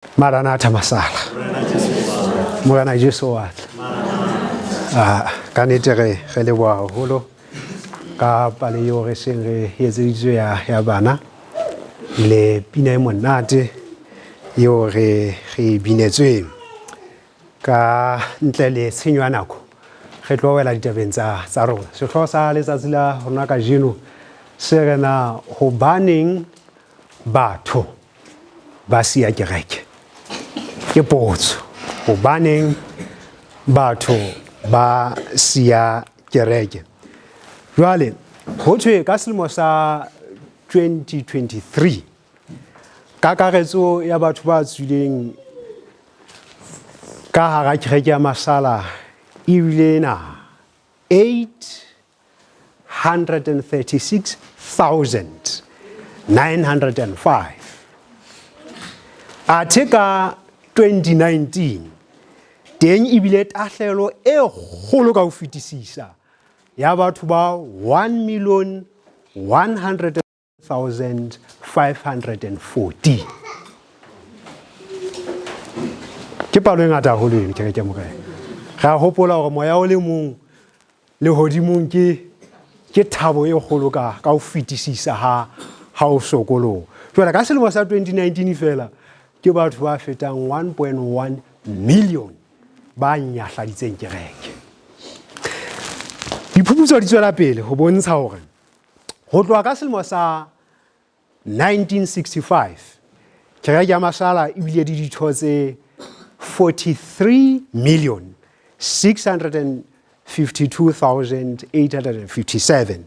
Maranatha masala. Morena Jesu wa tla. Ah, ka nete re re leboha haholo ka pale eo re seng re etseditswe ya ya bana le pina e monate eo re re e binetsweng ka ntle le tshenyo ya nako re tlo wela ditabeng tsa tsa rona. Sehlooho sa letsatsi la rona kajeno se re na hobaneng batho ba siya kereke. Ke potso, hobaneng batho ba siya kereke? Jwale ho thwe ka selemo sa 2023 kakaretso ya batho ba tswileng ka hara kereke ya masala ebile na 836,905. Athe ka 2019 teng ebile tahlehelo e kgolo ka ho fetisisa ya batho ba 1 million 100 1514. Ke palo e ngata haholo eno, kereke Morena. Re a hopola hore moya o le mong lehodimong ke ke thabo e kgolo ka ka ho fetisisa ha ha o sokoloha. Jwale ka selemo sa 2019 feela ke batho ba fetang 1.1 million ba nyahladitseng kereke. Diphuputso di tswela pele ho bontsha hore Ho tloha ka selemo sa 1965, kereke ya Masala e bile le ditho tse 43 million 652,857.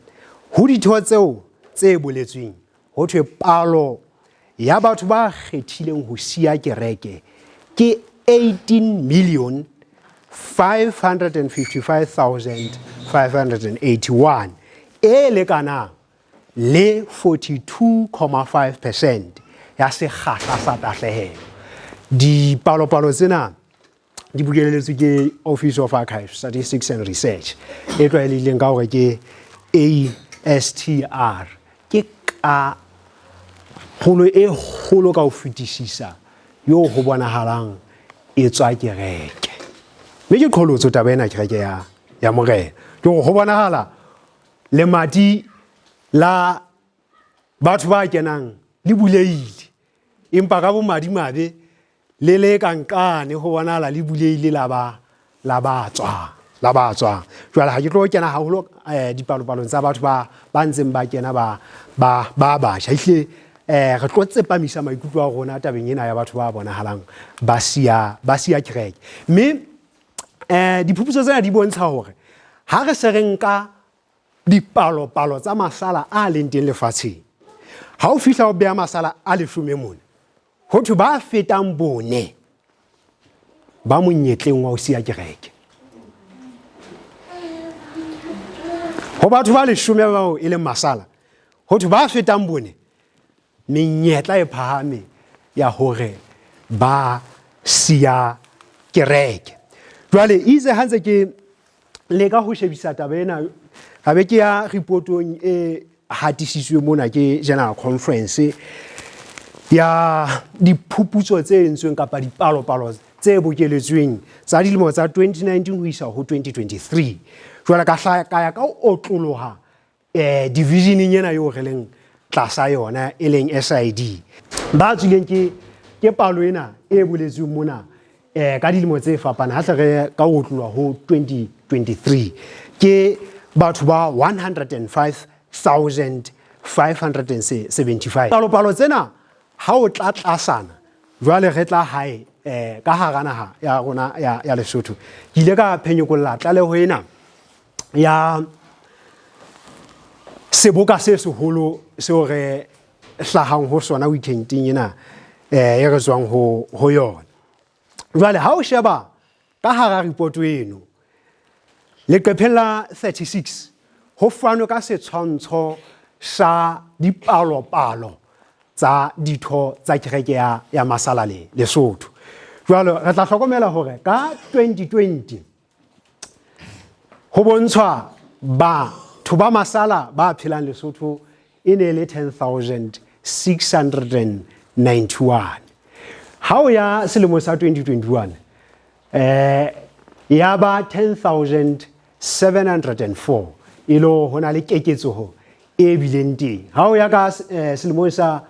Ho ditho tseo tse boletsweng, ho thwe palo ya batho ba kgethileng ho siya kereke ke 18 million 555,581 e lekanang le 42.5 percent ya sekgahla sa tahlehelo. Dipalopalo tsena di bokeleletswe ke Office of Archives, Statistics and Research e tlwaelehileng ka hore ke ASTR. Ke ka kgolo e kgolo ka ho fetisisa yo ho bonahalang e tswa kereke. Mme ke qholotso taba ena kereke ya, ya Morena. Ke hore ho bonahala lemati la batho ba kenang le bulehile, empa ka bomadimabe le le ka nqane ho bonahala le bulehile la ba la ba tswang la ba tswang. Jwale ha ke tlo kena haholo dipalopalong tsa batho ba ba ntseng ba kena ba ba ba batjha. Ehlile re tlo tsepamisa maikutlo a rona tabeng ena ya batho ba bonahalang ba siya ba siya kereke. Mme diphuputso tsena di bontsha hore ha re se re nka dipalopalo tsa masala a leng teng lefatsheng, ha o fihla o beha masala a leshome mona, ho thwe ba fetang bone ba monyetleng wa ho siya kereke. Ho batho ba leshome bao e leng masala, ho thwe ba fetang bone menyetla e phahame ya hore ba siya kereke. Jwale itse ha ntse ke leka ho shebisa taba ena, ka be ke ya reportong e hatisitsweng mona ke General Conference ya diphuputso tse entsweng kapa dipalopalo tse bokeletsweng tsa dilemo tsa 2019 ho isa ho 2023. Jwale ka hla ka ya ka otloloha divisioneng ena eo re leng tlasa yona e leng SID. Ba tswileng ke ke palo ena e boletsweng mona ka dilemo tse fapaneng, ha hle re ka otloloha ho 2023 ke batho ba 105,575. Palopalo tsena ha o tla tlasana jwale re tla hae ka hara naha ya rona ya, ya Lesotho. Ke ile ka phenyekolla tlaleho ena ya seboka se seholo seo re hlahang ho sona weekending ena e re tswang ho, ho yona. Jwale ha o sheba ka hara report eno leqepheng la 36 ho fanwe ka setshwantsho sa dipalopalo tsa ditho tsa kereke ya, ya Masala le Lesotho. Jwale re tla hlokomela hore ka 2020 ho bontshwa batho ba Masala ba phelang Lesotho e ne e le 10,691. Ha o ya selemo sa 2021 ya ba 10,704, e le hore ho na le keketseho e bileng teng. Ha o ya ka selemong sa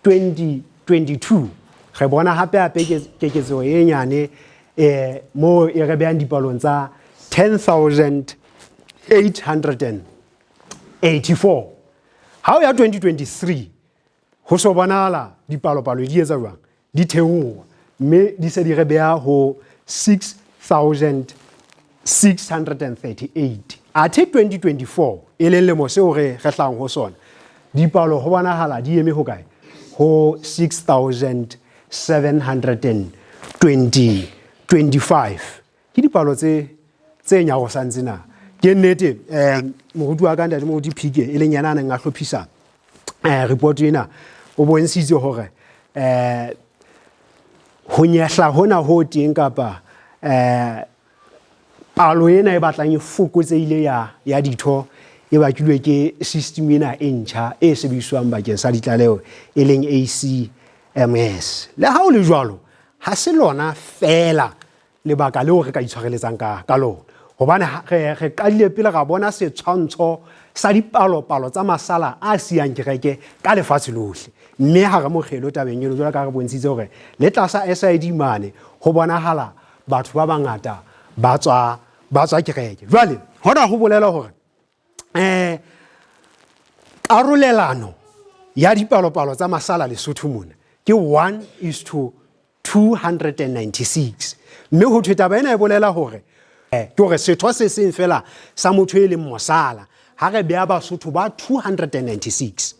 2022 re bona hape hape keketseho e nyane moo e re behang dipalong tsa 10,884. Ha o ya 2023 ho so bonahala dipalopalo di etsa jwang, di theoha mme di se di re beha ho 6,638. Athe 2024 e leng lemo seo re hlahang ho sona, dipalo ho bonahala di eme hokae? Ho 6,725. Ke dipalo tse nyarosang tsena. Ke nnete moruti wa ka ntate Moruti Phike e leng yena a neng a hlophisa report ena, o bontshitse hore ho nyehla hona ho teng kapa palo ena e batlang e fokotsehile ya ditho e bakilwe ke system ena e ntjha e sebediswang bakeng sa ditlaleho e leng ACMS. Le ha ho le jwalo, ha se lona feela lebaka leo re ka itshwareletsang ka lona, hobane re qadile pele ra bona setshwantsho sa dipalopalo tsa masala a siyang kereke ka lefatshe lohle. Mme ha re mokgelo tabeng eno, jwalo ka re bontshitse hore le tlasa SID mane ho bonahala batho ba bangata ba tswa kereke. Jwale hona ho bolela hore karolelano ya dipalopalo tsa masala Lesotho mona ke 1:296. Mme ho thwe taba ena e bolela hore ke hore setho se seng fela sa motho e leng mosala ha re beha Basotho ba 296.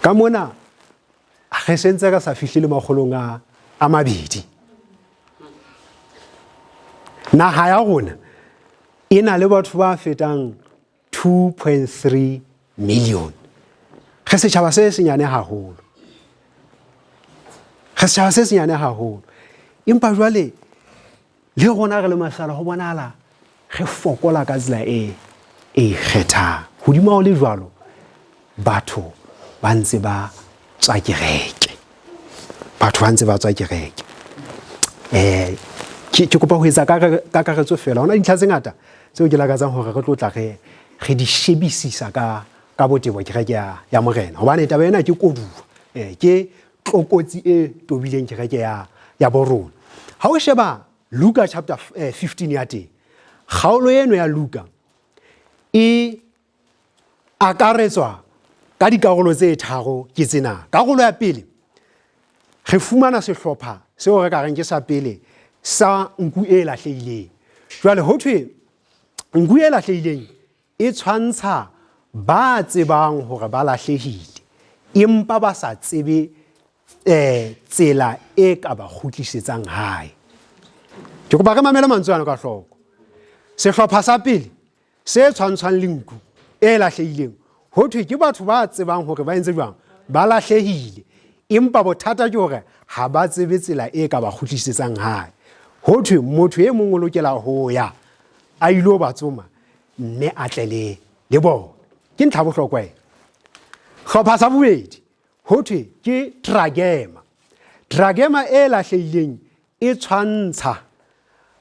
Ka mona re sentse re sa fihle le makgolong a mabedi. Naha ya rona e na le batho ba fetang 2.3 million. Re setjhaba se senyane haholo. Re setjhaba se senyane haholo. Empa jwale le rona re le masala ho bonahala re fokola ka tsela e ikgethang. Hodimo ha ho le jwalo, batho ba ntse ba tswa kereke. Batho ba ntse ba tswa kereke. Ke kopa ho etsa kakaretso fela. Hona dintlha tse ngata tseo ke lakatsang hore re tlo tla re di shebisisa ka botebo kereke ya Morena. Hobane taba ena ke koduwa, ke tlokotsi e tobileng kereke ya borona. Ha o sheba Luka chapter 15 ya teng, kgaolo eno ya Luka e akaretswa ka dikarolo tse tharo ke tsena. Karolo ya pele, re fumana sehlopha seo re ka reng ke sa pele sa nku e lahlehileng. Jwale ho thwe nku e lahlehileng e tshwantsha ba tsebang hore ba lahlehile empa ba sa tsebe tsela e ka ba kgutlisetsang hae. Ke kopa re mamele mantswe ano ka hloko. Sehlopha sa pele se tshwantshwang le nku e lahlehileng ho thwe ke batho ba tsebang hore ba entse jwang, ba lahlehile, empa bothata ke hore ha ba tsebe tsela e ka ba kgutlisetsang hae. Ho thwe motho e mong o lokela ho ya a ilo ba tsoma mme a tle le bona. Ke ntlha bohlokwa ena. Hlopha sa bobedi ho thwe ke dragema. Dragema e lahlehileng e tshwantsha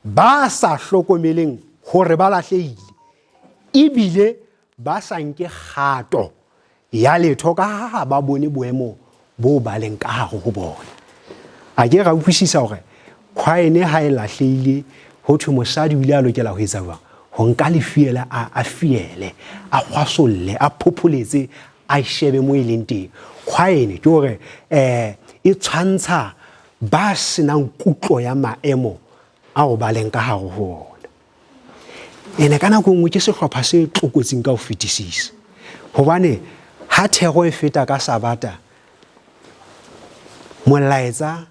ba sa hlokomeleng hore ba lahlehile ebile ba sa nke kgato ya letho ka ha ba bone boemo bo ba leng ka hare ho bona. A ke ra utlwisisa hore khwaene ha e lahlehile ho thwe mosadi o ile a lokela ho etsa jwang? Ho nka lefiela a fiele, a kgwasolle, a phopholetse, a shebe mo e leng teng. Khwaene ke hore e tshwantsha ba senang kutlo ya maemo ao ba leng ka hare ho ona. Ene ka nako nngwe ke sehlopha se tlokotsing ka ho fetisisa. Hobane ha thero e feta ka Sabata, molaetsa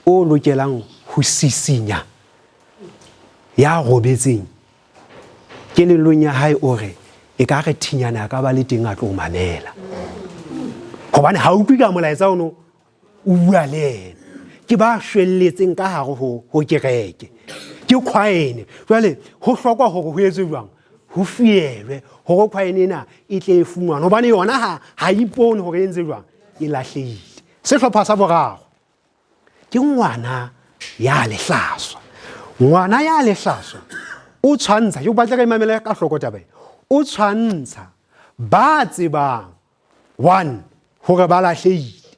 o lokelang ho sisinya ya robetseng kelellong ya hae o re e ka re thinyane a ka ba le teng a tlo mamela. Hobane ha utlwe ka molaetsa ono o bua le yena. Ke ba shwelletseng ka hare ho kereke. Ke khwaene. Jwale ho hlokwa hore ho etswe jwang? Ho fielwe hore khwaene ena e tle e fumanwe. Hobane yona ha ipone hore e entse jwang? E lahlehile. Sehlopha sa boraro ke ngwana ya lehlaswa. Ngwana ya lehlaswa o tshwantsha, ke batla re mamele ka hloko taba e. O tshwantsha ba tsebang one hore ba lahlehile,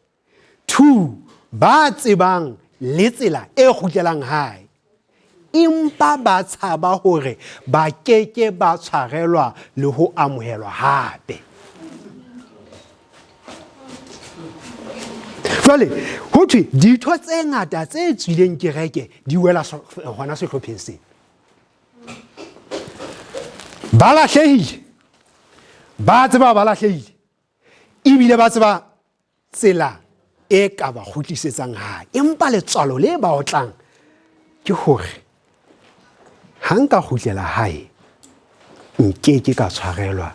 two ba tsebang le tsela e kgutlelang hae, empa ba tshaba hore ba keke ba tshwarelwa le ho amohelwa hape. Jwale ho thwe ditho tse ngata tse tswileng kereke di wela hona sehlopheng sena. Ba lahlehile, ba tseba ba lahlehile, ebile ba tseba tsela e ka ba kgutlisetsang hae, empa letswalo le ba otlang ke hore ha nka kgutlela hae nkeke ka tshwarelwa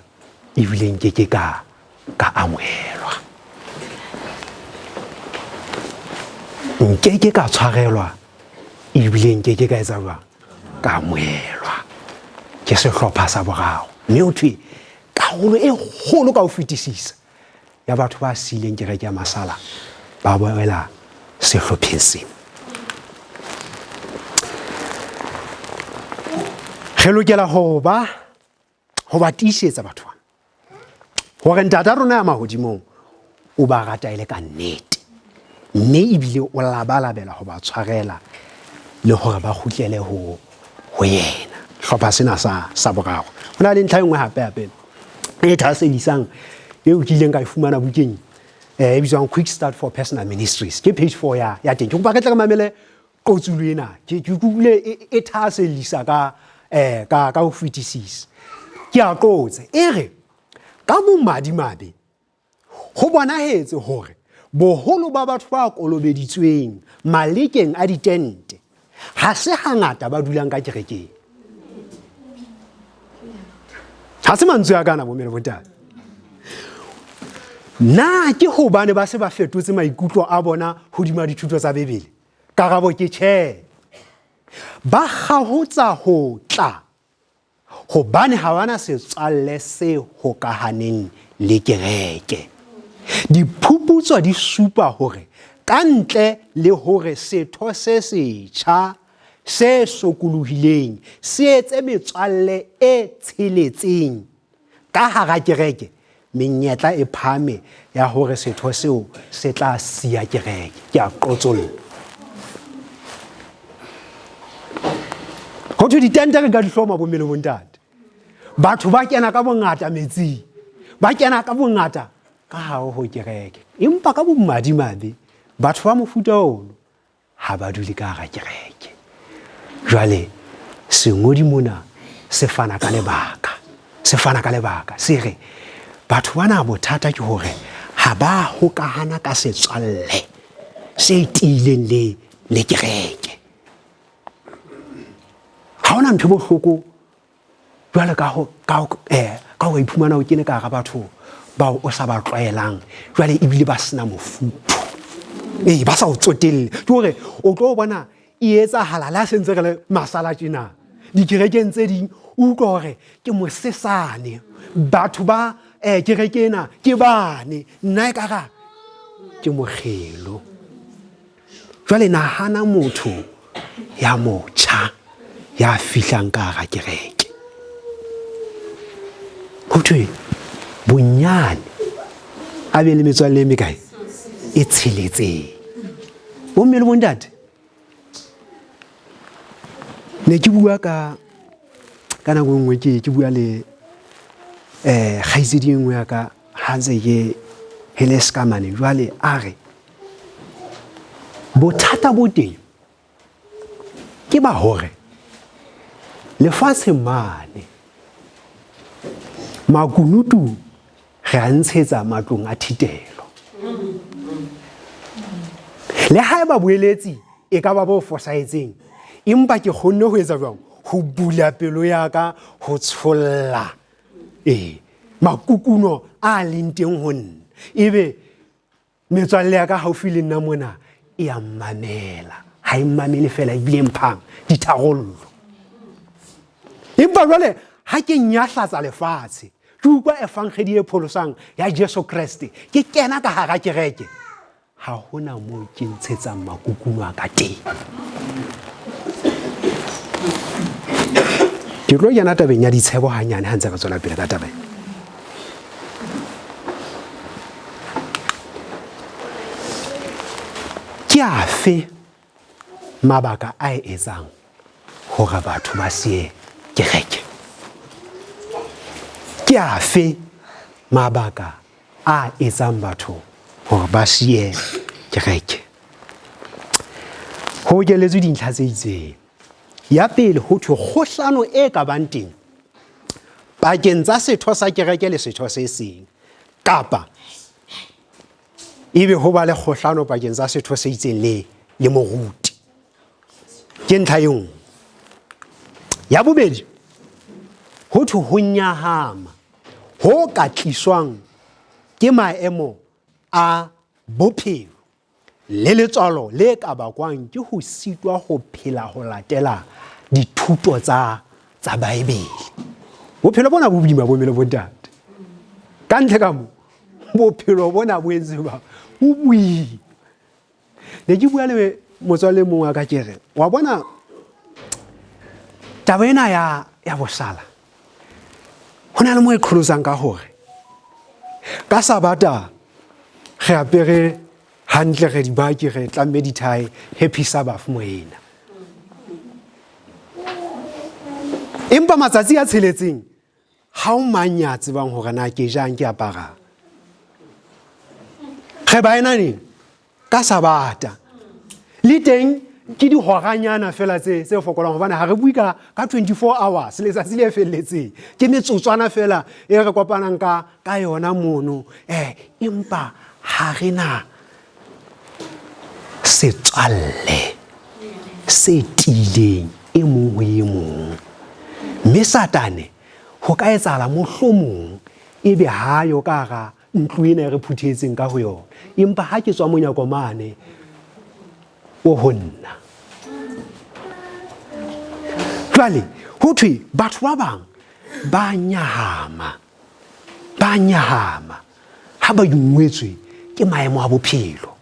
ebile nkeke ka ka amohelwa. Nkeke ka tshwarelwa ebile nkeke ka etsa jwang, ka amohelwa. Ke sehlopha sa boraro, mme ho thwe karolo e kgolo ka ho fetisisa ya batho ba siileng kereke ya masala ba boela sehlopheng sena. Re lokela ho ba ho ba tiisetsa batho bana hore ntata rona ya mahodimong o ba rata e le ka nnete, mme ebile o labalabela ho ba tshwarela le hore ba kgutlele ho ho yena. Hlopha sena sa sa boraro. Ho na le ntlha e nngwe hape hape e thahasellisang eo ke ileng ka e fumana bukeng e bitswang Quick Start for Personal Ministries. Ke page 4 ya ya teng. Ke kopa re tle re mamele qotsulo ena. Ke ke utlwile e thahasellisa ka ka ka ho fetisisa. Ke a qotsa. E re ka bomadimabe Ho bonahetse hore boholo ba batho ba kolobeditsweng malekeng a ditente ha se hangata ba dulang ka kerekeng. Ha se mantswe a kana bomme le bontate. Na ke hobane ba se ba fetotse maikutlo a bona hodima dithuto tsa Bibele? Karabo ke tjhe. Ba kgahotsa ho tla Hobane ha ba na setswalle se hokahaneng le kereke. Diphuputso di supa hore ka ntle le hore setho se setjha se sokolohileng se etse metswalle e tsheletseng ka hara kereke, menyetla e phahame ya hore setho seo se tla siya kereke. Ke a qotsolla. Ho thwe ditente re ka di hloma bomme le bontate. Batho ba kena ka bongata metsing, ba kena ka bongata ka hare ho kereke. Empa ka bomadimabe batho ba mofuta ono ha ba dule ka hara kereke. Jwale sengodi mona se fana ka lebaka, se fana ka lebaka se re batho bana bothata ke hore ha ba hokahana ka setswalle se tiileng le le kereke. Ha hona ntho e bohloko Jwale ka ho ka eh ka ho iphumana o kene ka hara batho bao o sa ba tlwaelang, jwale ebile ba sena mofuthu, ee ba sa o tsotelle. Ke hore o tlo bona e etsahala le ha se ntse re le masala tjena dikerekeng tse ding, o utlwa hore ke mosesane, batho ba kereke ena ke bane, nna e kara ke mokgelo. Jwale nahana motho ya motjha ya fihlang ka hara kereke. Ho thwe bonyane a be le metswalle e mekae? E tsheletseng. Bomme le bontate, ne ke bua ka ka nako e nngwe ke ke bua le kgaitsedi e nngwe ya ka ha ntse ke hele sekamane, jwale a re bothata bo teng ke ba hore lefatshe mane makunutu re a ntshetsa matlong a thitelo. Le haeba boeletsi e ka ba bo fosahetseng, empa ke kgonne ho etsa jwang? Ho bula pelo ya ka ho tsholla ee makukuno a leng teng ho nna, ebe metswalle ya ka haufi le nna mona e a mmamela, ha e mmamele fela ebile mphang ditharollo. Empa jwale ha ke nyahlatsa lefatshe, ke utlwa evangedi e pholosang ya Jesu Kreste, ke kena ka hara kereke, Ha hona moo ke ntshetsang makukuno a ka teng. Ke tlo kena tabeng ya ditshebo hanyane ha ntse re tswela pele ka taba ena. Ke afe mabaka a etsang hore batho ba siye kereke? Ke afe mabaka a etsang batho hore ba siye kereke? Ho bokeletswe dintlha tse itseng. Ya pele, ho thwe kgohlano e ka bang teng pakeng tsa setho sa kereke le setho se seng, kapa ebe ho ba le kgohlano pakeng tsa setho se itseng le le moruti. Ke ntlha e nngwe. Ya bobedi, ho thwe ho nyahama ho ka tliswang ke maemo a bophelo le letswalo le ka bakwang ke ho sitwa ho phela ho latela dithuto tsa tsa Baebele. Bophelo bona bo boima bo mele bontate. Ka ntle ka mo bophelo bona bo entse ba bo boima. Ne ke bua le motswalle mongwe wa ka ke re, wa bona taba ena ya ya bosala ho na le mo e qholosang ka hore ka Sabata re apere hantle, re dibaki, re tlamme dithae, happy Sabbath moena. Empa matsatsi a tsheletseng ha o mang ya tsebang hore na ke jang, ke aparang. Re baena neng? Ka Sabata. Le teng ke dihoranyana fela tse tse fokolang, hobane ha re bue ka ka 24 hours, letsatsi le felletseng. Ke metsotswana fela e re kopanang ka ka yona mono. Empa ha re na setswalle se tiileng e mong ho e mong. Mme Satane ho ka etsahala mohlomong ebe ha yo ka hara ntlo ena e re phuthehetseng ka ho yona, empa ha ke tswa monyako mane o ho nna. Jwale ho thwe batho ba bang ba nyahama, ba nyahama ha ba ingwetswe ke maemo a bophelo.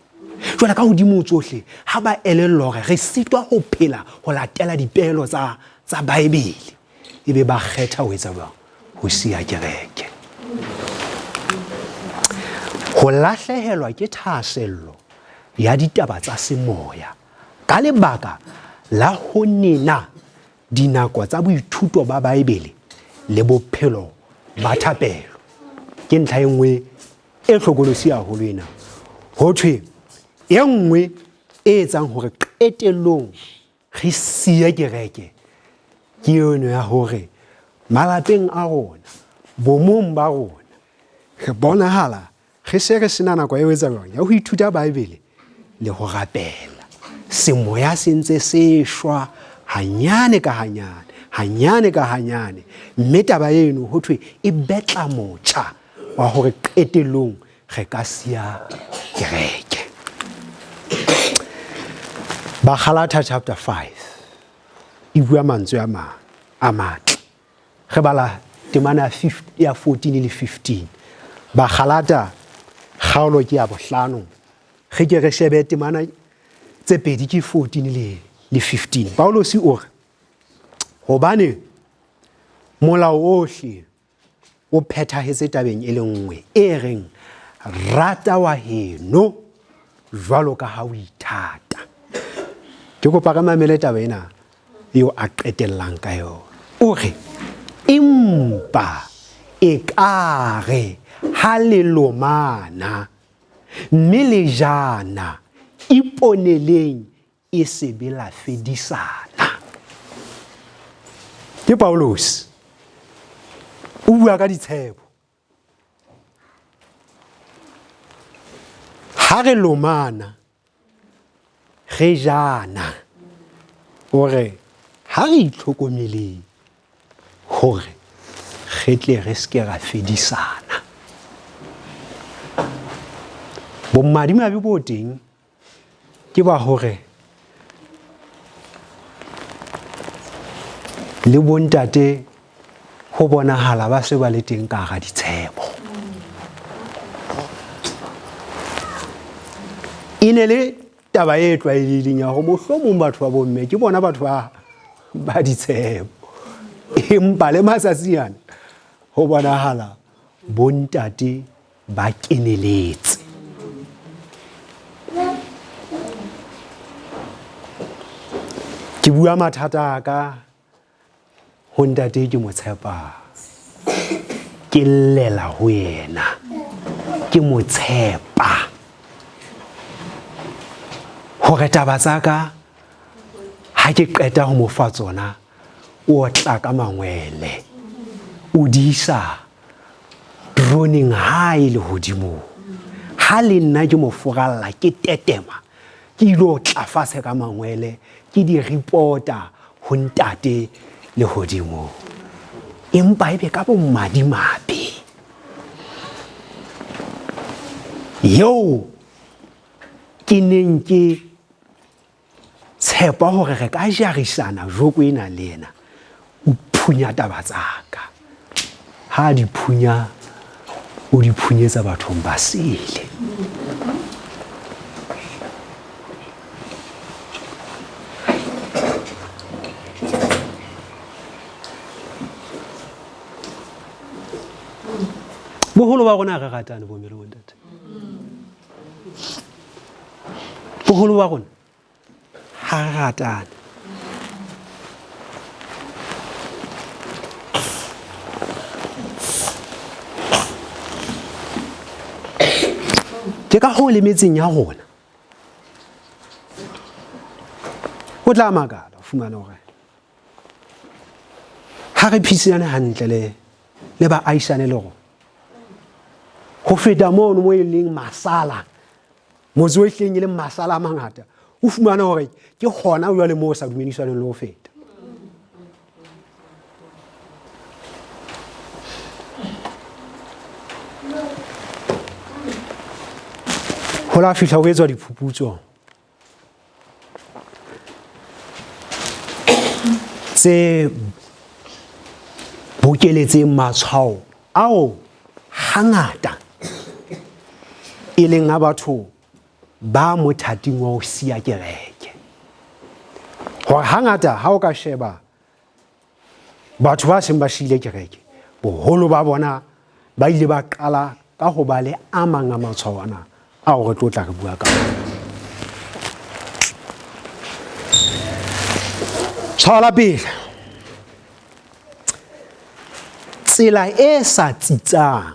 Jwale ka hodimo tsohle, ha ba elellwa hore re sitwa ho phela ho latela dipehelo tsa tsa Baebele, ebe ba kgetha ho etsa jwang? Ho siya kereke. Ho lahlehelwa ke thahasello ya ditaba tsa semoya ka lebaka la ho nena dinako tsa boithuto ba Baebele le bophelo ba thapelo. Ke ntlha e nngwe e hlokolosi haholo ena. Ho thwe e nngwe e etsang hore qetellong re siye kereke ke eno ya hore malapeng a rona, bomong ba rona, re bonahala re se re sena nako ya ho etsa jwang, ya ho ithuta Baebele le ho rapela. Semoya se ntse se shwa hanyane ka hanyane, hanyane ka hanyane, mme taba eno ho thwe e betla motjha wa hore qetellong re ka siya kereke. Bagalata chapter 5 e bua mantswe a mang a matle. Re bala temana ya 14 le 15. Bagalata kgaolo ke ya bohlano. Re ke re shebe temana tse pedi ke 14 le le 15. Paulosi o re, hobane molao ohle o phethahetse tabeng e le nngwe e reng, rata wa heno jwalo ka ha o ithata. Ke kopa re mamele taba ena eo a qetellang ka yona. O re, empa ekare ha le lomana mme le jana, iponeleng e se be la fedisana. Ke Paulus o bua ka ditshebo. Ha re lomana re jana, o re ha re itlhokomeleng hore re tle re se ke ra fedisana. Bomadimabe bo teng ke ba hore le bontate ho bonahala ba se ba le teng ka hara ditshebo. E ne le taba e tlwaelehileng ya hore mohlomong batho ba bomme ke bona batho ba ba ditshepo, empa le matsatsi ana ho bonahala bontate ba keneletse. Ke bua mathata a ka ho ntate ke mo tshepang, ke llela ho yena, ke mo tshepa hore taba tsa ka ha ke qeta ho mo fa tsona o tla ka mangwele, o di isa droning hae lehodimong. Ha le nna ke mo furalla, ke tetema, ke ilo tla fatshe ka mangwele, ke di reporta ho ntate lehodimong. Empa ebe ka bomadimabe eo ke neng ke tshepa hore re ka jarisana joko ena le yena, o phunya taba tsa ka. Ha a di phunya, o di phunyetsa bathong ba sele. Boholo ba rona re ratane bomme le bontate. Boholo ba rona ha re ratane. Ke ka hoo le metseng ya rona o tla makala o fumane hore ha re phisane hantle le le baahisane le rona. Ho feta mono mo e leng masala, motse o ehleng e leng masala a mangata, o fumana hore ke hona jwale moo o sa dumedisaneng le ho feta. Ho la fihla ho etswa diphuputso tse bokeletseng matshwao ao hangata e leng a batho ba mothating wa ho siya kereke. Hore hangata ha o ka sheba batho ba seng ba siile kereke, boholo ba bona ba ile ba qala ka ho ba le a mang a matshwao ana ao re tlo tla re bua ka ona. Tshwao la pele, tsela e sa tsitsang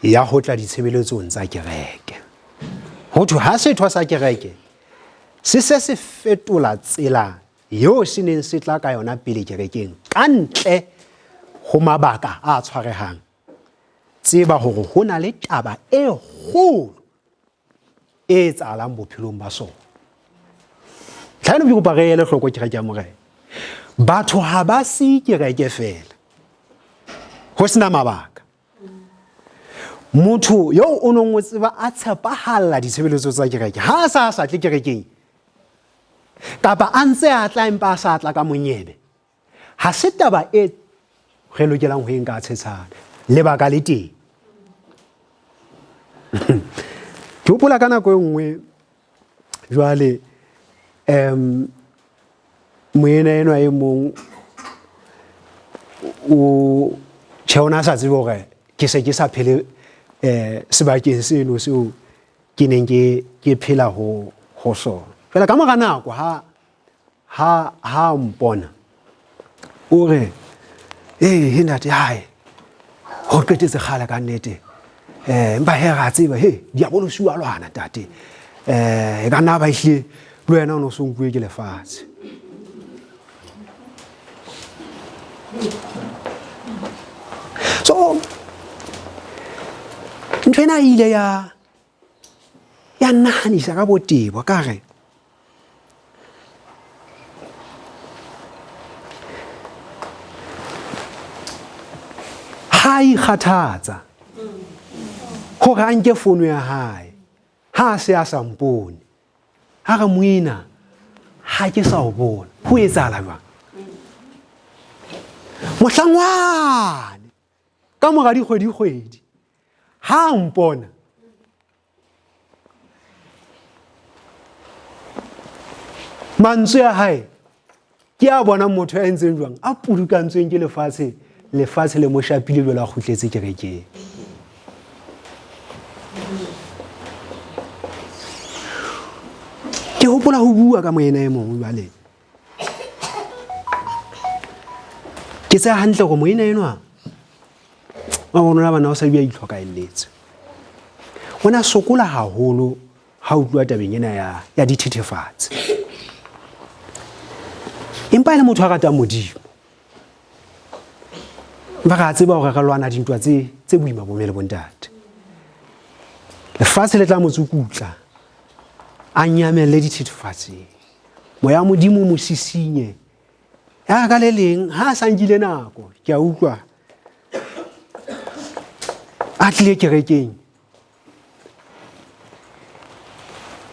ya ho tla ditshebeletsong tsa kereke. Ho thwe ha setho sa kereke se se se fetola tsela eo se neng se tla ka yona pele kerekeng ka ntle ho mabaka a tshwarehang, tseba hore ho na le taba e kgolo e etsahalang bophelong ba sona. Tlhaeno ke kopa re ele hloko kereke ya Morena. Batho ha ba siye kereke feela ho sena mabaka. Motho yo o nong o tseba a tshepahalla ditshebeletso tsa kereke, ha a sa sa tle kerekeng kapa a ntse a tla empa a sa tla ka monyebe, ha se taba e re lokelang ho e nka tshetshana. Lebaka le teng. Ke hopola ka nako e nngwe jwale moena enwa e mong o tjhe o na sa tsebe hore ke se ke sa phele sebakeng seno seo ke neng ke ke phela ho ho sona. Fela ka mora nako ha ha ha mpona o re ee he ntate hae ho qetetse kgale ka nnete empa he ra tseba he diabolosi wa lwana tate e ka nna ba ehlile le wena o ne o so nkuwe ke lefatshe. So ntho ena e ile ya ya nnahanisa ka botebo ka re ha ikgathatsa hore a nke fono ya hae ha a se a sa mpone, a re moena ha ke sa o bona, ho etsahala jwang? Mohlangwane ka mora dikgwedi-kgwedi ha a mpona Mantswe a hae ke a bonang motho ya entseng jwang a pudukantsweng ke lefatshe, lefatshe le mo shapile jwalo a kgutletse kerekeng. Ke hopola ho bua ka moena e mongwe jwale. Ke tsaya hantle gore moena enwa wa bona bana o sa bia itlhokaelletse. O ne a sokola haholo ha o tluwa tabeng ena ya, ya dithethefatsi. Empa e le motho a ratang Modimo. Empa re a tseba hore re lwana dintwa tse, tse boima bomme le bontate. Lefatshe le tla mo tsukutla, a nyamelle dithethefatsing. Moya wa Modimo o mo sisinye. Ya ka le leng, ha a sa nkile nako, ke a utlwa, a tlile kerekeng,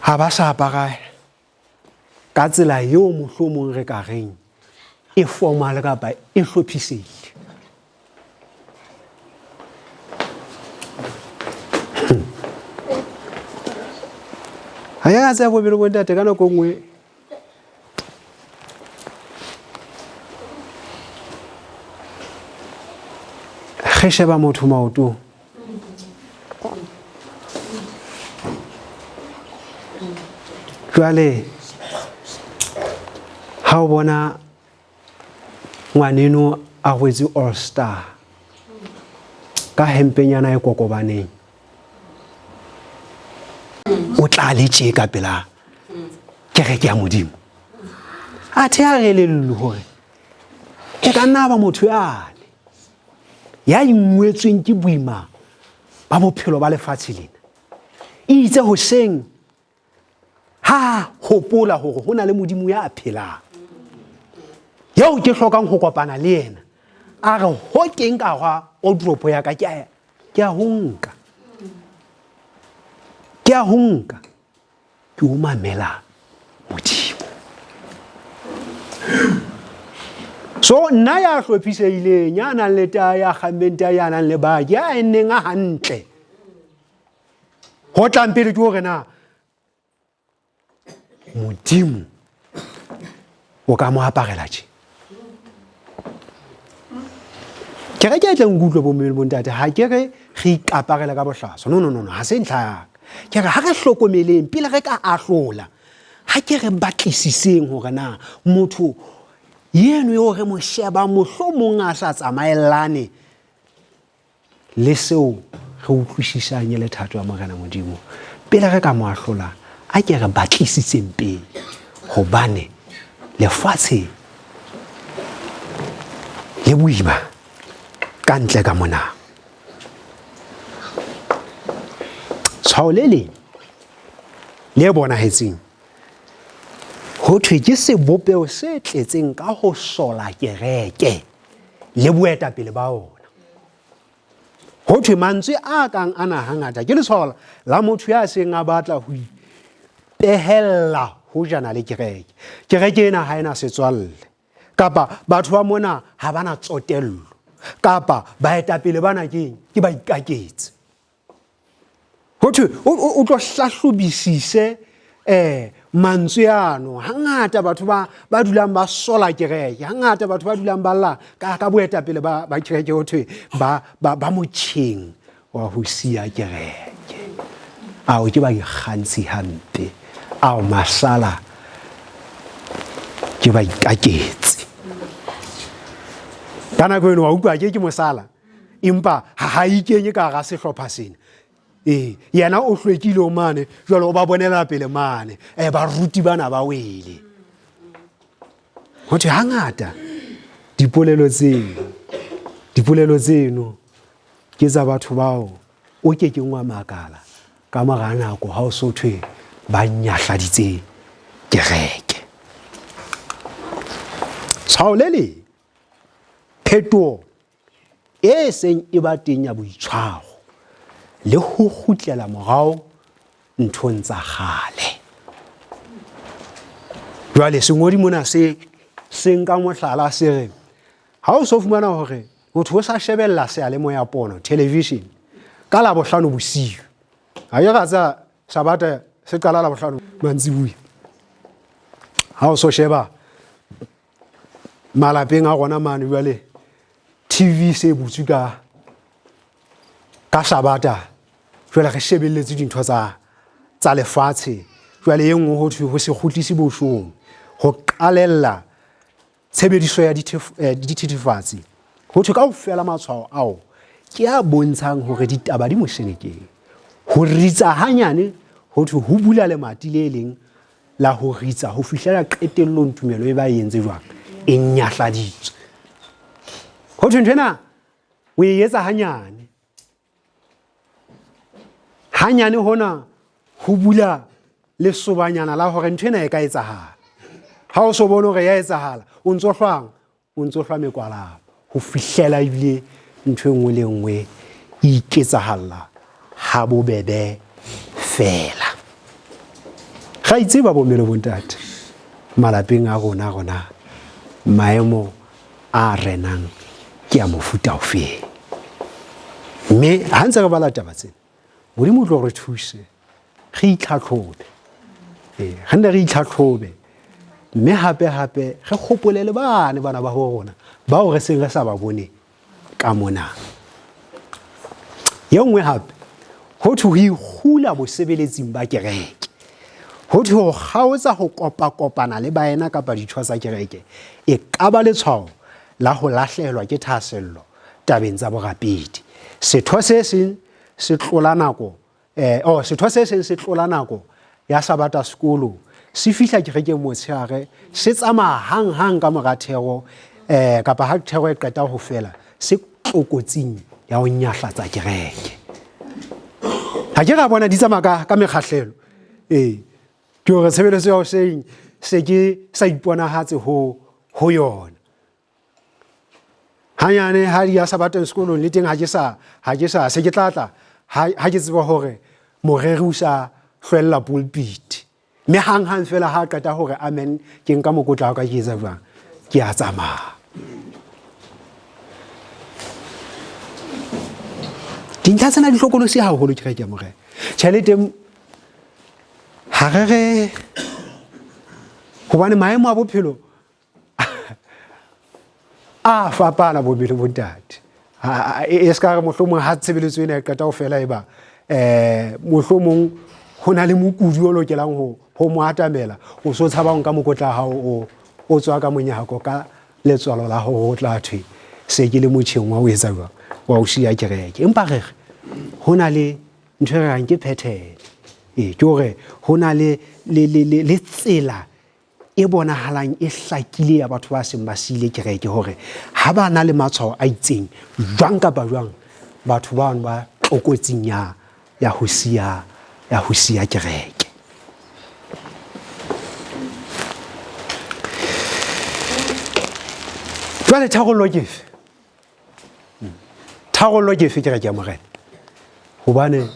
ha ba sa apara ka tsela eo mohlomong re ka reng e formal kapa e hlophisehile. Ha ya tsaya bobelo bontate ka nako nngwe re sheba motho maotong. Jwale ha o bona ngwaneno a rwetse all star ka hempenyana e kokobaneng, o tla le tje ka pela kereke ya Modimo. Athe a re elellwe hore e ka nna ba motho yane ya ingwetsweng ke boima ba bophelo ba lefatshe lena. E itse hoseng ha hopola hore ho na le Modimo ya phelang eo ke hlokang ho kopana le yena, a re ho teng ka hwa wardrobe ya ka, ke a ho nka, ke a ho nka, ke o mamela Modimo. So nna ya hlophisehileng, ya nang le tae, ya kgammeng tae, ya nang le baki, ya enneng a hantle, ho tlang pele ke hore na Modimo o ka mo aparela tje. Kereke e tle nkutlwe bo mme le bontate, ha ke re re ikaparela ka bohlaswa. No, no, no, no, ha se ntlha ya ka. Ke re ha re hlokomeleng pele re ka ahlola, ha ke re batlisiseng hore na motho yeno eo re mo shebang mohlomong a sa tsamaellane le seo re utlwisisang e le thato ya Morena Modimo, pele re ka mo ahlola, a ke re batlisitseng pele, hobane lefatshe le boima ka ntle ka mona. Tshwao le leng le bonahetseng ho thwe ke sebopeho se tletseng ka ho sola kereke le boetapele ba ona. Ho thwe mantswe a kang ana hangata ke letshwao la motho ya seng a batla ho ipehella hojana le kereke. Kereke ena ha ena setswalle, kapa batho ba mona ha ba na tsotello, kapa baetapele bana keng ke baikaketsi. Ho thwe o tlo hlahlobisise mantswe ano. Hangata batho ba ba dulang ba sola kereke, hangata batho ba dulang ba lla ka ka boetapele ba ba kereke, ho thwe ba ba ba motjheng wa ho siya kereke. Ao ke ba ikgantshi hampe, ao masala ke ba ikaketse. Ka nako eno wa utlwa ke ke mosala, empa ha ha ikenye ka hara sehlopha sena. Ee, yena o hlwekile o mane, jwale o ba bonela pele mane. Baruti bana ba wele. Ho thwe hangata dipolelo tseno, dipolelo tseno ke tsa batho bao o ke keng wa makala ka mora nako ha o so thwe ba nyahladitse kereke. Tshwao le leng, phetoho e seng e ba teng ya boitshwaro le ho kgutlela morao nthong tsa kgale. Jwale sengodi mona se se nka mohlala se re ha o so fumana hore motho o sa shebella seyalemoya pono television ka Labohlano bosiu, ha ke ra tsa Sabata se qala Labohlano mantsibuya. Ha o so sheba malapeng a rona mane jwale TV se butswe ka ka sabata jwale re shebelletse dintho tsa tsa lefatshe jwale e nngwe ho thwe ho se kgutlise boshong ho qalella tshebediso ya dithethefatsi ho thwe kaofela matshwao ao ke a bontshang hore ditaba di moshenekeng ho ritsa hanyane ho thwe ho bula lemati le leng la ho ritsa ho fihlela qetellong tumelo e ba e entse jwang e nyahladitswe ho thwe ntho ena o e etsa hanyane hanyane hona ho bula lesobanyana la hore ntho ena e ka etsahala ha o so bone hore ya etsahala o ntso hlwang o ntso hlwa mekwalaba ho fihlela ebile ntho e nngwe le nngwe e iketsahalla ha bobebe fela ga itseba bomme le bontate malapeng a rona rona maemo a renang ke a mofuta ofeng mme ha ntse re bala taba tsena modimo o tlo re thuse re itlhatlhobe ee re nne re itlhatlhobe mme hape hape re gopole le bane bana ba go rona bao re seng re sa ba bone ka mona ye nngwe hape ho thwe ho ikgula bosebeletsing ba kereke ho thwe ho kgaotsa ho kopakopana le baena kapa ditho tsa kereke e ka ba letshwao la ho lahlehelwa ke thahasello tabeng tsa borapedi setho se seng se tlola nako eh, oh, setho se seng se tlola nako ya sabata sekolo se fihla kerekeng motshehare se tsamaya hang-hang ka mora thero eh, kapa ha thero e qeta ho fela se tlokotsing ya ho nyahlatsa kereke ha ke ra bona di tsamaya ka, ka mekgahlelo ee ke hore tshebeletso ya hoseng se ke sa iponahatse ho, ho yona hanyane ha di ya sabateng sekolong le teng ha ke sa ha ke sa se ke tla tla ha ke tseba hore moreri o sa hlwella pulpit mme hang hang fela ha qeta hore amen ke nka mokotla wa ka ke etsa jwang ke a tsamaya dintlha tsena di hlokolosi haholo kereke ya morena tjhelete ha re re hobane maemo a bophelo a fapana bomme le bontate e se ka re mohlomong ha tshebeletso ena e qeta ho fela e ba um mohlomong ho na le mokudi o lokelang ho mo atamela o so tshabang ka mokotla hao o o tswa ka monyako ka letswalo la gore o tla thwe se ke le motšheng wa o etsa jwang wa o siya kereke empa re re ho na le ntho e re rang ke pattern ee ke gore ho na le tsela e bonahalang e hlakile ya batho ba seng ba siile kereke hore ha ba na le matshwao a itseng jwang kapa jwang batho bano ba tlokotsing ya ya ho siya ya ho siya kereke jwale tharollo ke efe Tharollo ke efe kereke ya Morena? Hobane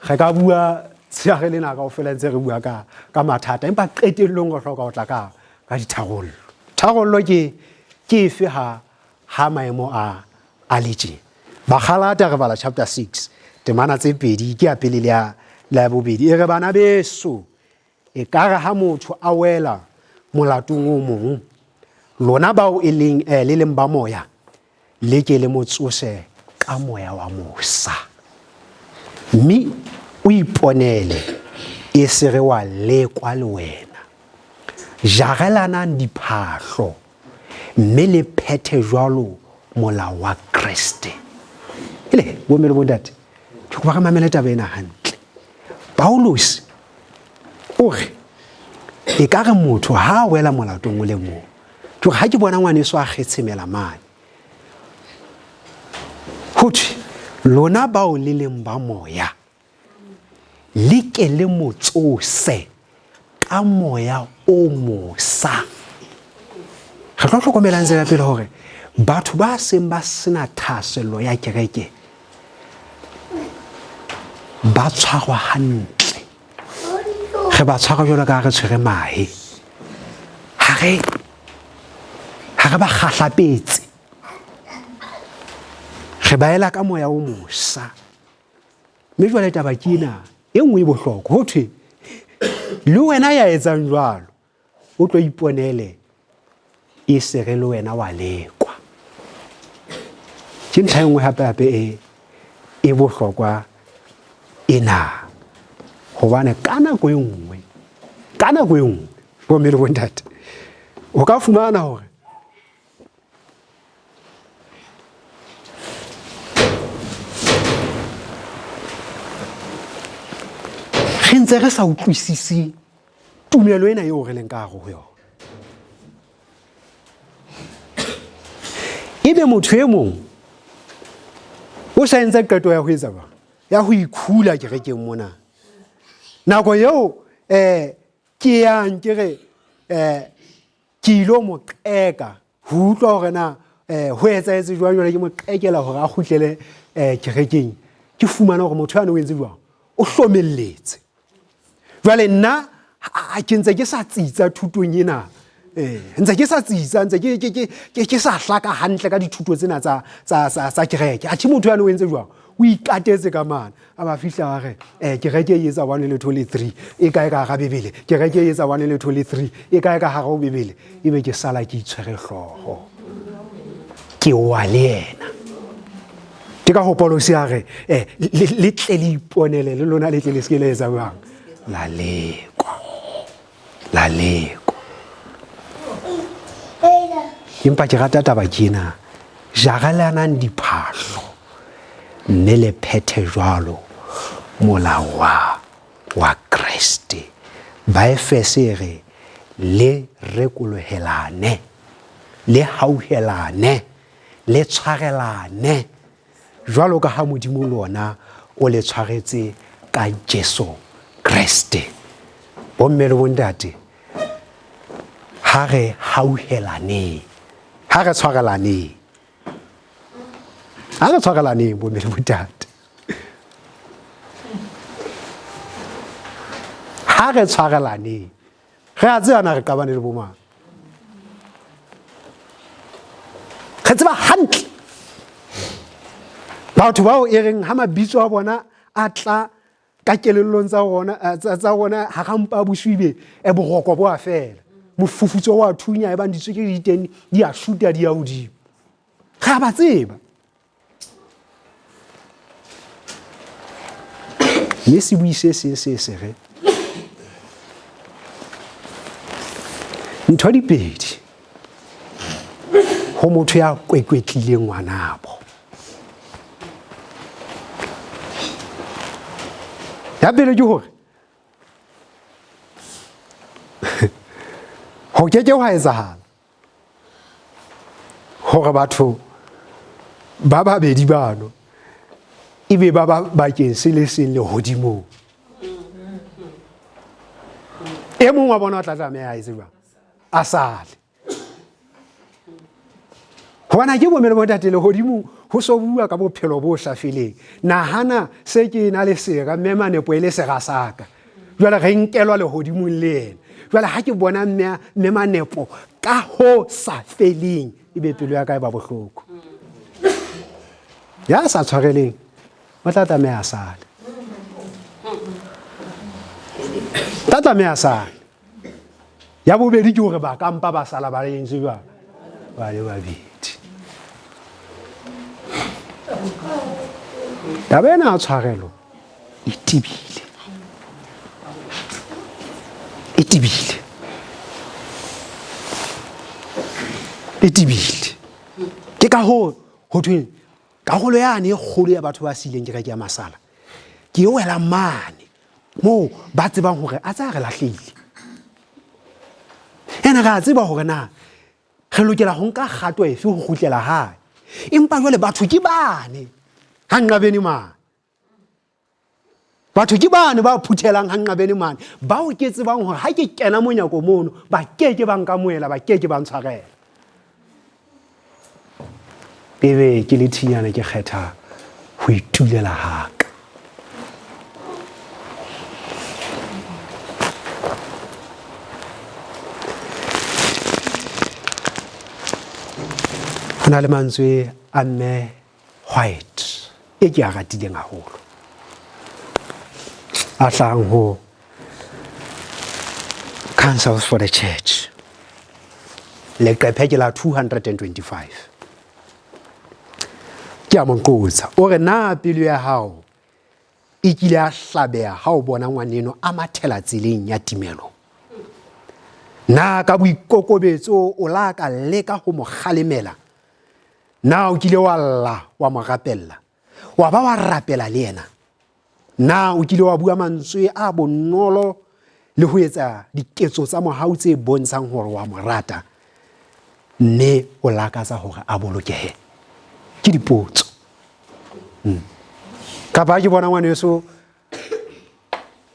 re ka bua tsheare lena kaofela ntse re bua ka, ka mathata empa qetellong re hloka ho tla ka, ka ditharollo. Tharollo ke, ke efe ha, ha maemo a, a le tje? Bagalata re bala chapter 6 temana tse pedi ke ya pele le ya, le ya bobedi e re bana beso Ekare ha motho a wela molatong o mong, lona bao e leng, eh, le leng ba moya, le ke le mo tsose ka moya wa mosa. Mme o iponele e se re wa lekwa le wena. Jarelanang diphahlo, mme le phethe jwalo molao wa Kreste. Ele, bomme le bontate, ke kopa re mamele taba ena hantle. Paulus o re e ka re motho ha a wela molatong o le mong ke gore ha ke bona ngwaneso a kgetshemela mane ho thwe lona bao le leng ba moya le ke le mo tsose ka moya o mosa re tlo hlokomelang tsela pele gore batho ba seng ba sena thahasello ya kereke ba tshwarwa hantle re ba tshwara jalo ka re tshwere mahe ha re ha re ba kgahlapetse re ba ela ka moya o mosa mme jwale taba ke ena e nngwe e bohlokwa ho thwe le wena ya etsang jwalo O tlo iponele e se re le wena wa lekwa. Ke ntlha e nngwe hape hape e e bohlokwa ena. Hobane ka nako e nngwe, ka nako e nngwe, bomme le bontate, o ka fumana hore re ntse re sa utlwisise tumelo ena eo re leng ka gare ho yona. Ebe motho e mong o sa entse qeto ya ho etsa jwang, ya ho ikhula kerekeng mona. Nako eo ke yang ke re ke ilo mo qeka ho utlwa hore na ho etsahetse jwang, jwale ke mo qekela hore a kgutlele kerekeng. Ke fumana hore motho yane o entse jwang, o hlomelletse. Jwale nna ke ntse ke sa tsitsa thutong ena, ntse ke sa tsitsa, ntse ke sa hlaka hantle ka dithuto tsena tsa kereke. Athe motho yane o entse jwang, o ikatetse ka mane. A ba fihla a re, kereke e etsa 1 le 2 le 3, e kae ka hara Bibele? Kereke e etsa 1 le 2 le 3, e kae ka hara ho Bibele? Ebe ke sala ke itshwere hlooho, ke wa le yena. Ke ka ho Paulosi a re, le tle le iponele le lona, le tle le se ke la etsa jwang, la lekwa, la lekwa. Empa ke rata taba ke ena, jarelanang diphahlo mme le phethe jwalo molao wa Kreste. Baefese e re le rekolohelane, le hauhelane, le tshwarelane jwalo ka ha Modimo le ona o le tshwaretse ka Jesu Kreste. Bomme le bontate, ha re hauhelaneng, ha re tshwarelaneng, ha re tshwarelaneng bomme le bontate, ha re tshwarelaneng. Re a tseba na re qabane le bomang, re tseba hantle batho bao e reng ha mabitso a bona a tla ka kelellong tsa rona, tsa rona ha ra mpa bosiu be, boroko bo a fela, mofufutso wa thunya, e bang ditswekere di teng di a shuta di ya hodimo. Re a ba tseba. Mme sebui se seng se se re ntho di pedi ho motho ya kwekwetlileng ngwanabo. Ya pele ke hore ho ke ke hwa etsahala hore batho ba babedi bano ebe ba ba bakeng se le seng lehodimong. E mong wa bona o tla tlameha a etse jwang? A sale. Hobane ha ke bomme le bontate lehodimong ho so bua ka bophelo bo sa feleng. Nahana se ke na le sera, mme Manepo e le sera sa ka. Jwale re nkelwa lehodimong le yena. Jwale ha ke bona mme Manepo ka ho sa feleng, ebe pelo ya ka e ba bohloko. Ya sa tshwareleng o tla tlameha a sale. Tla tlameha a sale. Ya bobedi ke hore ba ka mpa ba sala ba entse jwang, ba le babedi. Taba ena ya tshwarelo e tebile, e tebile, e tebile. Ke ka hoo ho thweng karolo yane e kgolo ya batho ba siileng kereke ya masala ke e welang mane moo ba tsebang hore a tsa re lahlehile. Ene re a tseba hore na re lokela ho nka kgato efe ho kgutlela hae. Empa jwale batho ke bane ha nqabene mane. Batho ke bane ba phuthelang ha nqabene mane, bao ke tsebang hore ha ke kena monyako mono ba ke ke ba nkamohela, ba ke ke ba ntshwarela. Ebe ke le thinyana ke kgetha ho itulela haka. Ho na le mantswe a mme White e ke a ratileng haholo, a hlahang ho Counsels for the Church. Leqephe ke la 225. Ke a mo qotsa. O re na pelo ya hao e kile ya hlabeha ha o bona ngwaneno a mathela tseleng ya timelo? Na ka boikokobetso o la ka leka ho mo kgalemela? Na o kile wa lla wa mo rapella? Wa ba wa rapela le yena? Na o kile wa bua mantswe a bonolo le ho etsa diketso tsa mohau tse bontshang hore wa mo rata mme o lakatsa hore a bolokehe? Ke dipotso. Kapa ke bona ngwaneso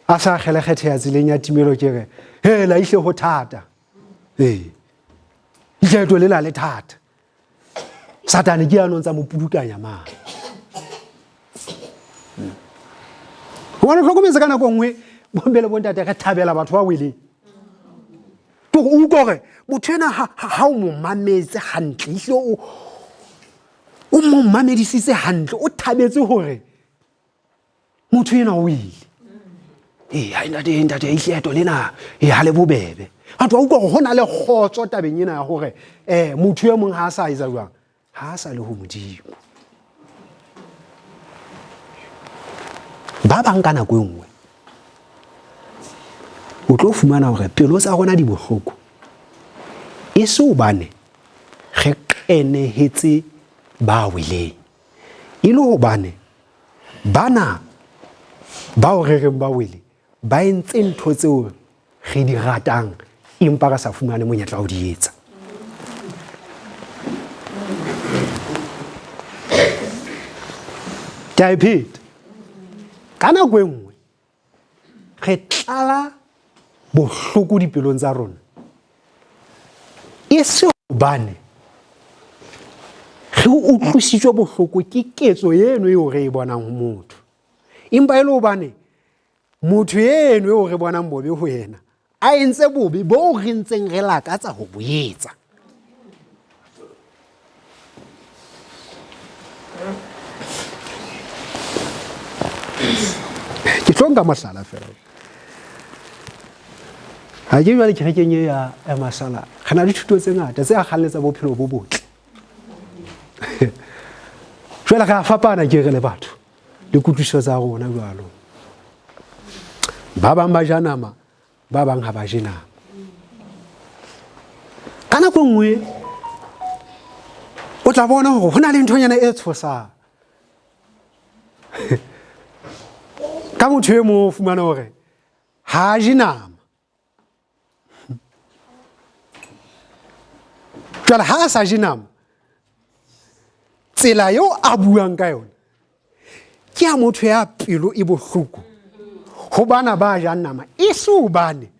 a sa kgelekgetheha tseleng ya timelo, ke re he la ihle ho thata. Ee, leeto le la le thata. Satane ke yanong tsa mo pudukanya mang. Gobane hlokometse ka nako nngwe bomme le bontate re thabela batho ba weleng. Ke gore o utlwa gore motho ena ha o mo mametse hantle, ehlile o mo mamedisitse hantle, o thabetse hore motho ena o ile. Ee, hai ntate, ntate, ehlile leeto lena e ha le bobebe. Batho ba utlwa gore go na le kgotso tabeng ena ya gore motho e mong ha a sa etsa jwang, ha a sa le ho Modimo. Ba bang ka nako e nngwe o tlo fumana hore pelo tsa rona di bohloko e se hobane re qenehetse ba weleng, e le hobane bana bao re reng ba wele ba entse ntho tseo re di ratang empa re sa fumane monyetla wa ho di etsa. Ke a e pheta. Ka nako e nngwe re tlala bohloko dipelong tsa rona e se hobane re utlwisitswe bohloko ke ketso eno eo re e bonang ho motho, empa e le hobane motho eno eo re bonang bobe ho yena a entse bobe boo re ntseng re lakatsa ho bo etsa. Ke tlo nka mohlala fela. Ha ke jwale kerekeng e ya masala, re na le thuto tse ngata tse akgalletsa bophelo bo botle. Jwale re a fapana ke re le batho le kutlwisiso tsa rona jwalo. Ba bang ba ja nama, ba bang ha ba je nama. Ka nako nngwe o tla bona hore ho na le nthonyana e tshosang. Ka motho e mong o fumana hore ha a je nama. Jwale ha a sa je nama, tsela eo a buang ka yona ke ya motho ya pelo e bohloko ho bana ba jang nama, e se hobane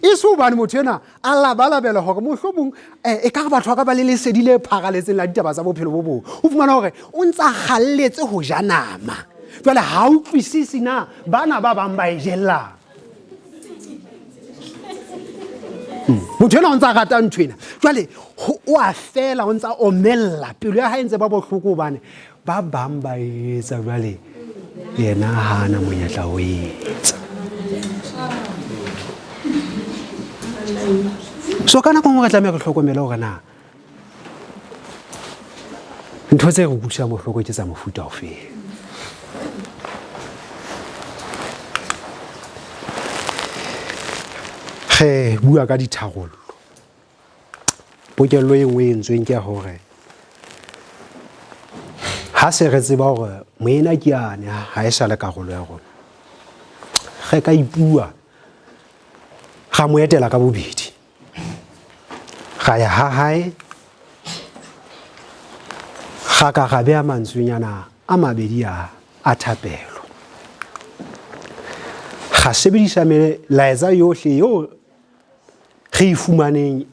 e se hobane motho ena a labalabela hore mohlomong e ka re batho ba ka ba le lesedi le pharaletseng la ditaba tsa bophelo bo bong. O fumana hore o ntsa galletse ho ja nama, jwale ha utlwisisi na bana ba bang ba e jellang. Motho ena o ntsa rata ntho ena, jwale o a fela, o ntsa omella, pelo ya hae ntse ba bohloko hobane ba bang ba etsa, jwale yena ha ana monyetla o etsa. So ka nako nngwe re tlameha re hlokomele hore na ntho tse re utlwisang bohloko ke tsa mofuta ofe. Re bua ka ditharollo. Pokello e nngwe e entsweng ke ya hore ha se re tseba hore moena ke yane ha e sa le karolo ya rona, re ka ipua ra mo etela ka bobedi, ra ya ha hae, ra ka ra beha mantswenyana a mabedi a a thapelo, ra sebedisa melaetsa yohle eo re e fumaneng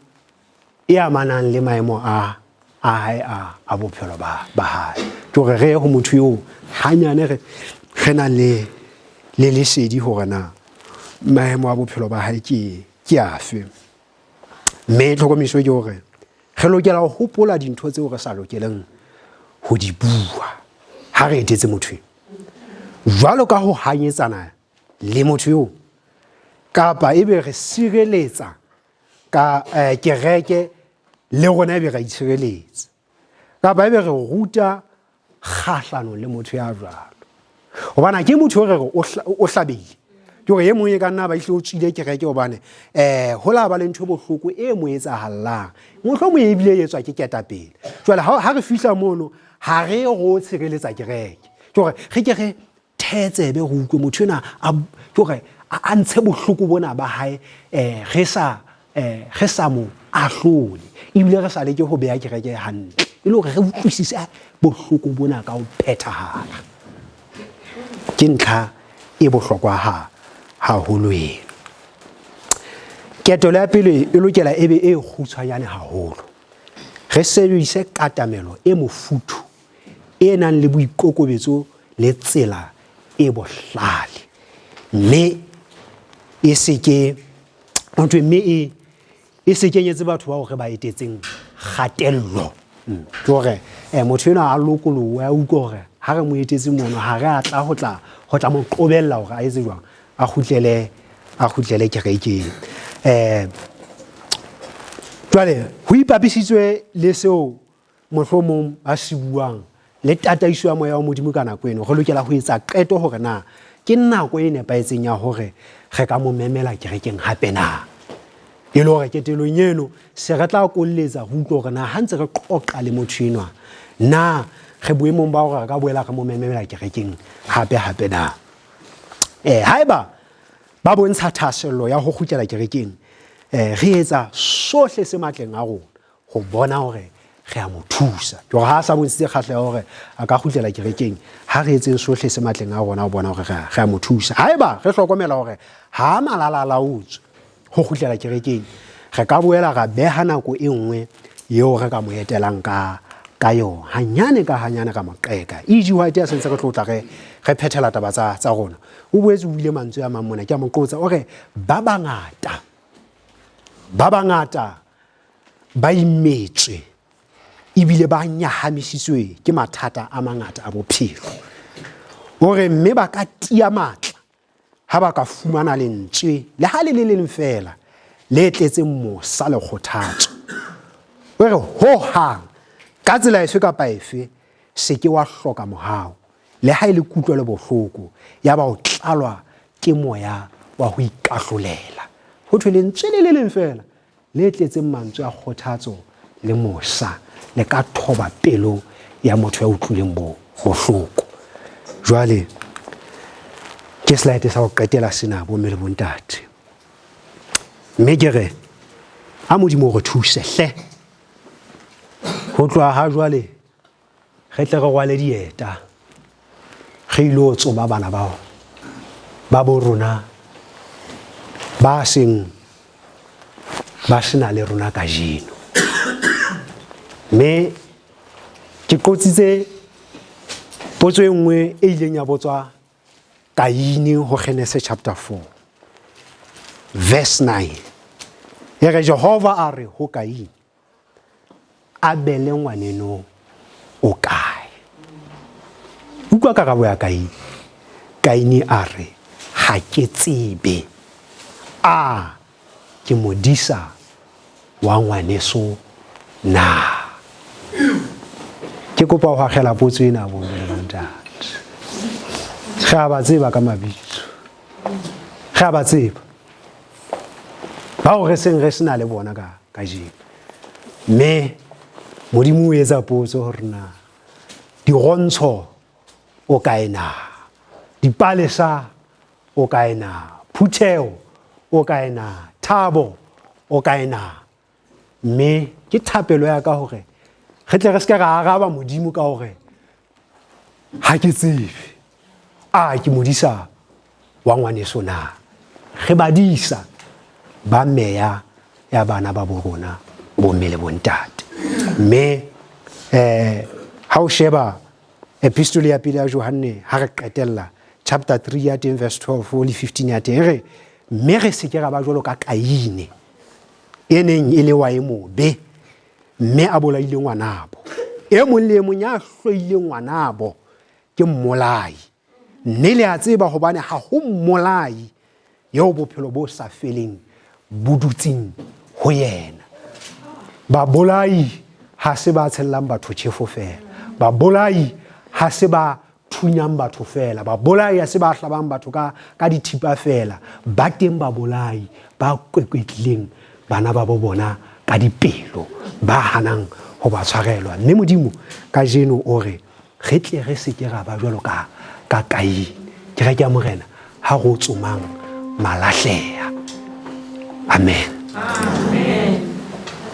e amanang le maemo a a hae a a bophelo ba ba hae. Ke hore re ye ho motho eo hanyane re re na le le lesedi hore na maemo a bophelo ba hae ke ke afe. Mme tlhokomiso ke hore re lokela ho hopola dintho tseo re sa lokeleng ho di bua ha re etetse motho eo, jwalo ka ho hanyetsana le motho eo, kapa ebe re sireletsa ka eh, kereke le rona ebe ra itshireletsa kapa ebe re ruta kgahlanong le motho ya jwalo gobana ke motho o re re o hlabehile ke gore e mong e ka nna ba ihle o tswile kereke gobane um go la ba le ntho e bohloko e mo etsagalelang motlho mo ebile e etswa ke ketapele jale ga re fitlha mono ga re go tshireletsa kereke ke gore re ke re thetsebe go utlwe motho ena ke gore a ntshe bohloko bona ba hae um re sa um re sa mo ahlole ebile re sa leke go beya kereke hantle e le gore re utlwisise bohloko bona ka ho phethahala ke ntlha e bohlokwa ha haholo eno ketelo ya pele e lokela e be e kgutshwanyane haholo re sebedise katamelo e mofuthu e nang le boikokobetso le tsela e bohlale mme e se ke thwe mme e e se kenyetse batho bao re ba etetseng kgatello mm. ke gore um motho enwa a lokolowe a utlwe gore ha re mo etetse mono ha re a tla go tla go tla mo qobella gore a etse jwang a kgutlele a kgutlele kerekeng um jwale ho ipapisitswe le seo mohlomong ba se buang le tataiso ya moya wa modimo ka nako eno re lokela ho etsa qeto hore na ke nako e nepahetseng ya hore re ka mo memela kerekeng hape na e le hore ketelong eno se re tla kolletsa go utlwa hore na ha ntse re qoqa le motho enwa na re boemong ba hore re ka boela re mo memela kerekeng hape hape na um haeba ba bontsha thahasello ya ho kgutlela kerekeng um re etsa sohle se matleng a rona go bona gore re a mo thusa ke gore ga a sa bontshitse kgatlho ya gore a ka gutlela kerekeng ga re etseng sotlhe se matleng a rona go bona gore re a mo thusa ga eba re tlhokomela gore ga a malala a laotswe go gutlela kerekeng re ka boela ra beha nako e nngwe eo re ka mo etelang ka ka yona hanyane ka hanyane ka mo qeka e g white ya sentse re tlotla re re phethela taba tsa tsa rona o boetse o buile mantswe a mang mona ke a mo qotsa o re ba bangata ba bangata ba imetswe ebile ba nyahamisitswe ke mathata a mangata a bophelo o re mme ba ka tia matla ha ba ka fumana lentswe le ha le le leng fela le tletseng mosa le kgothatso o re ho hang ka tsela efe kapa efe se ke wa hloka mohau le ha e le kutlwa le bohloko ya ba o tlalwa ke moya wa ho ikahlolela ho thwe lentswe le le leng fela le tletseng mantswe a kgothatso le mosa le ka thoba pelo ya motho ya utlwileng bohloko jwale ke slide sa go qetela sena bomme le bontate mme ke re a modimo re thuse hle go tloga ga jwale re tle re rwale dieta re ile go tsoma bana bao ba bo rona ba seng ba sena le rona kajeno mme ke qotsitse potso e nngwe e ileng ya botswa Kaine ho Genese chapter 4 verse 9 e re Jehova a re ho Kaine Abele ngwaneno o kae? Utlwa karabo ya Kaine. Kaine a re, Ha ke tsebe. A ke modisa wa ngwaneso na? Ke kopa ho akgela potso ena bo mme le bontate. Re a ba tseba ka mabitso. Re a ba tseba. Bao re seng re sena le bona ka kajeno mme modimo o etsa potso gore na dirontsho o kae na dipalesa o kae na phutheo o kae na thabo o kae na mme ke thapelo ya ka gore re tle re se ke ra araba modimo ka gore ga ke tsebe a ke modisa wa ngwaneso na re badisa ba meya ya bana ba bo rona bomme le bontate mme um ha o sheba epistole ya pele ya johanne ha re qetella chapter 3 ya teng verse 12 le 15 ya teng re mme re se ke ra ba jwalo ka kaine e neng e le wa e mobe mme a bolaile ngwanabo e mong le e mong ya hloileng ngwanabo ke mmolai mme le a tseba hobane ha ho mmolai eo bophelo bo sa feleng bo dutseng ho yena. Babolai ha se ba tshellang batho tjhefo feela. Babolai ha se ba thunyang batho feela. Babolai ha se ba hlabang batho ka, ka dithipa feela. Ba teng babolai ba kwekwetlileng bana ba bo bona ka dipelo, ba hanang ho ba tshwarelwa. Mme Modimo kajeno o re re tle re se ke ra ba jwalo ka, ka Kaine. Kereke ya Morena, ha re o tsomang malahleha. Amen. Amen.